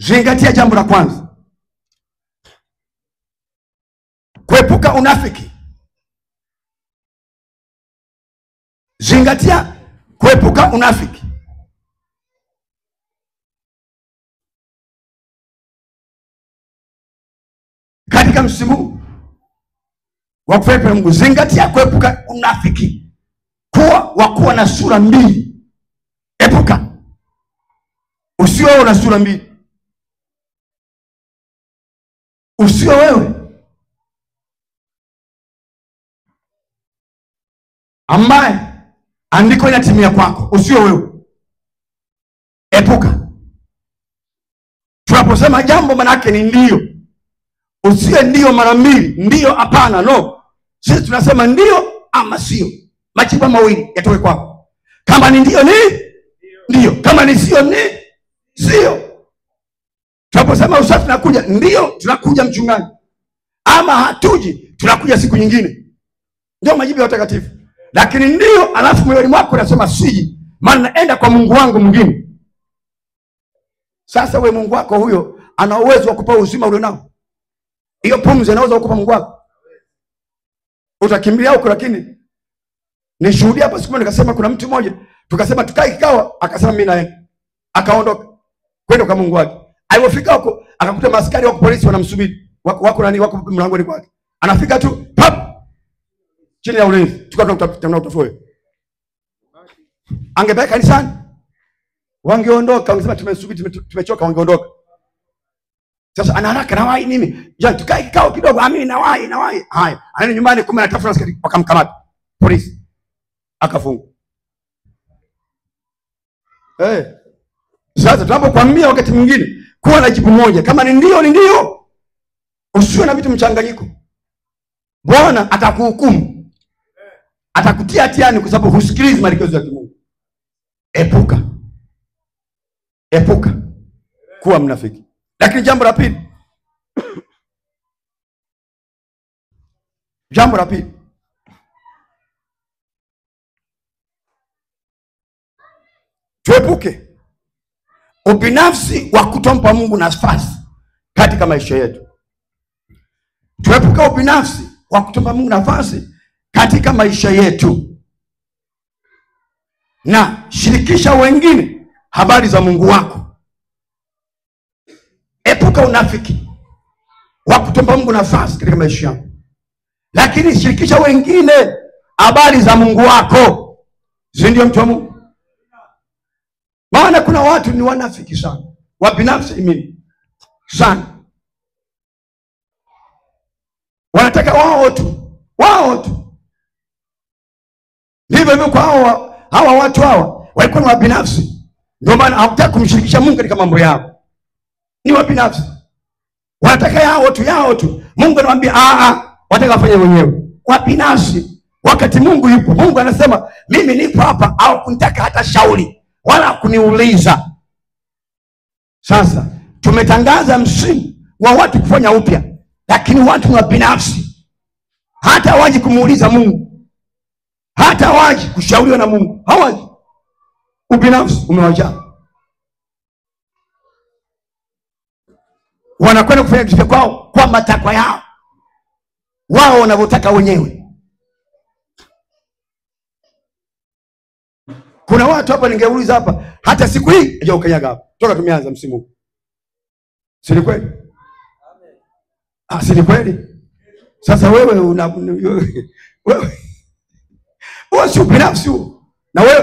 Zingatia jambo la kwanza, kuepuka unafiki. Zingatia kuepuka unafiki. Katika msimu wa kufanya Mungu, zingatia kuepuka unafiki. Kuwa wakuwa na sura mbili. Epuka. Usiwe na sura mbili. Usiwe wewe ambaye andiko inatimia kwako. Usiwe wewe. Epuka. Tunaposema jambo manake ni ndio. Usiwe ndio mara mbili, ndio hapana, no. Sisi tunasema ndio ama sio. Majibu mawili yatoke kwako. Kama ni ndio ni ndio, kama ni sio ni sio. Tunaposema usafi tunakuja, ndio tunakuja mchungaji. Ama hatuji, tunakuja siku nyingine. Ndio majibu ya watakatifu. Lakini ndio alafu moyoni mwako unasema siji, maana naenda kwa Mungu wangu mwingine. Sasa we Mungu wako huyo ana uwezo wa kupa uzima ulionao? Hiyo pumzi anaweza kukupa Mungu wako? Utakimbilia huko. Lakini nishuhudia hapa siku moja, nikasema kuna mtu mmoja, tukasema tukae kikao, akasema mimi naenda. Akaondoka kwenda kwa Mungu wake. Alipofika huko akakuta maaskari wako polisi wanamsubiri. Wako nani, wako mlangoni kwake. Anafika tu pap, chini ya ulinzi. Tukao tunamtafuta. Angebaki kanisani, wangeondoka, wangesema tumesubiri, tumechoka, wangeondoka. Sasa ana haraka, nawahi mimi. Jana tukae kikao kidogo, mimi nawahi. Haya, anaenda nyumbani, kumbe anatafuta askari, wakamkamata polisi. Akafungwa. Sasa tunapokuambia wakati mwingine kuwa na jibu moja, kama ni ndio ni ndio. Usiwe na vitu mchanganyiko. Bwana atakuhukumu. Atakutia hatiani kwa sababu husikilizi maelekezo ya Mungu. Epuka. Epuka kuwa mnafiki. Lakini jambo la pili. Jambo la pili. Tuepuke ubinafsi wa kutompa Mungu nafasi katika maisha yetu. Tuepuke ubinafsi wa kutompa Mungu nafasi katika maisha yetu. Na shirikisha wengine habari za Mungu wako. Epuka unafiki wa kutompa Mungu nafasi katika maisha yako. Lakini shirikisha wengine habari za Mungu wako. Si ndio mtu wa Mungu? Maana kuna watu ni wanafiki sana, wabinafsi mimi sana. Wanataka wao tu, wao tu. Ndivyo hivyo kwa hawa watu hawa walikuwa ni wabinafsi. Ndio maana hawataka kumshirikisha Mungu katika mambo yao. Ni wabinafsi. Wanataka yao tu, yao tu. Mungu anawaambia wataka wafanye wenyewe. Wabinafsi. Wakati Mungu yupo, Mungu anasema mimi nipo hapa, au kunitaka hata shauri wala kuniuliza. Sasa tumetangaza msimu wa watu kufanya upya, lakini watu wa binafsi hata hawaji kumuuliza Mungu, hata hawaji kushauriwa na Mungu, hawaji. Ubinafsi umewajaa. Wanakwenda kufanya kitu kwao kwa matakwa yao wao wanavyotaka wenyewe. Kuna watu hapa ningeuliza hapa hata siku hii haja ukanyaga hapa toka tumeanza msimu huu. Si ni kweli? Amen. Ah, si ni kweli? Sasa wewe una wewe si ubinafsi huo.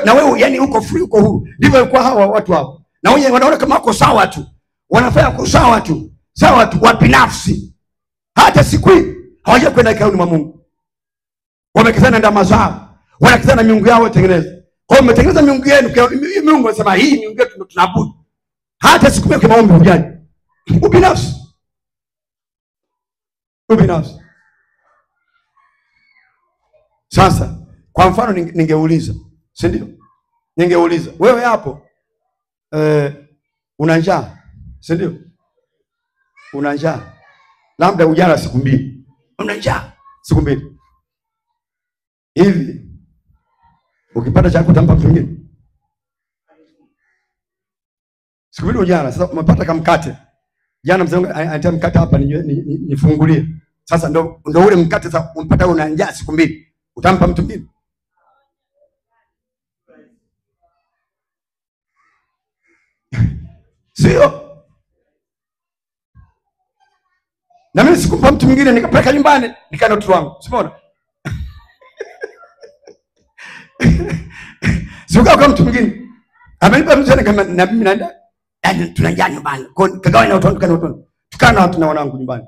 Na wewe yani uko free, uko huru. Ndivyo kwa hawa watu hapo. Na wenyewe wanaona kama wako sawa tu. Wanafanya kwa sawa tu. Sawa tu, wabinafsi. Hata siku hii hawaja kwenda hekaluni mwa Mungu. Wamekizana ndama zao. Wanakizana miungu yao watengeneza. Kwa hiyo mmetengeneza miungu yenu, miungu wanasema hii miungu yetu tunaabudu. Hata siku moja maombi hujaji. Ubinafsi. Ubinafsi. Sasa kwa mfano ningeuliza, si ndio? Ningeuliza, wewe hapo una njaa, si ndio? Una njaa. Labda ujala siku mbili. Una njaa siku mbili. Hivi ukipata chakula utampa mtu mwingine? Siku mbili ujala, sasa umepata kamkate. Jana mzee wangu anitia mkate hapa nifungulie. Sasa ndo ule mkate sasa umpata una njaa siku mbili. Utampa mtu mwingine? Sio? Na mimi sikumpa mtu mwingine, nikapeleka nyumbani, nikaenda watoto wangu. Umeona? Sikukaa kwa mtu mwingine. Amenipa mtu kama na mimi naenda. Yaani tuna njaa nyumbani. Kwa kagawa na watoto, tukaa na watu na wanangu nyumbani.